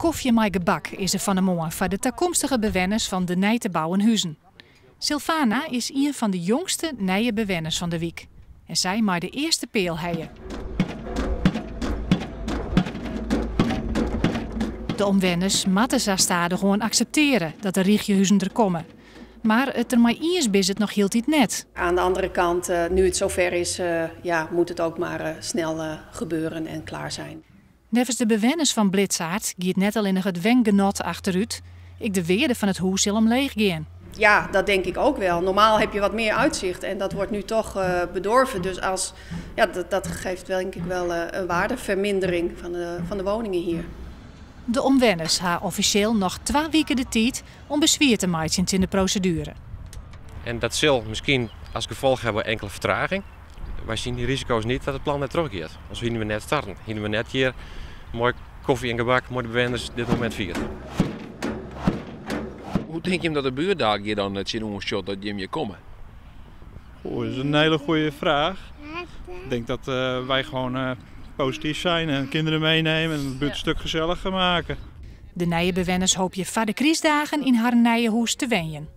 Kofje mei gebak is der fan 'e moarn foar de takomstige bewenners fan de nij te bouwen huzen. Sylvana is ien fan de jongste nije bewenners fan de wyk en sy mei de earste peal heie. De omwenners moatte sa stadichoan aksepteare dat de rychjehuzen der komme. Mar it der mei iens binne se it noch hieltyd net. Aan de andere kant, nu het zover is, ja, moet het ook maar snel gebeuren en klaar zijn. Neffens de bewenners fan Blitsaerd giet net allinnich it wengenot achterút, ek de wearde fan it hûs sil omleech gean. Ja, dat denk ik ook wel. Normaal heb je wat meer uitzicht en dat wordt nu toch bedorven. Dus als, ja, dat geeft wel, denk ik wel een waardevermindering van de woningen hier. De omwenners ha offisjeel noch 2 wiken de tiid om beswier te meitsjen tsjin de proseduere. En dat sil miskien as gefolch hawwe inkele fertraging. Wy sjogge dy risiko's net dat it plan net trochgiet. As hiene we net starten, hiene we net hjir moai kofje en gebak mei de bewenners dit momint fierd. Hoe tinke jim dat de buert dêr hjir dan tsjinoan sjocht dat jim hjir komme? Oeh, dat is in hiele goede fraach. Ik denk dat wy gewoan posityf zijn en kinderen meenemen en de buert een stuk geselliger maken. De nije bewenners hoopje foar de krystdagen yn harren nije hûs te wenjen.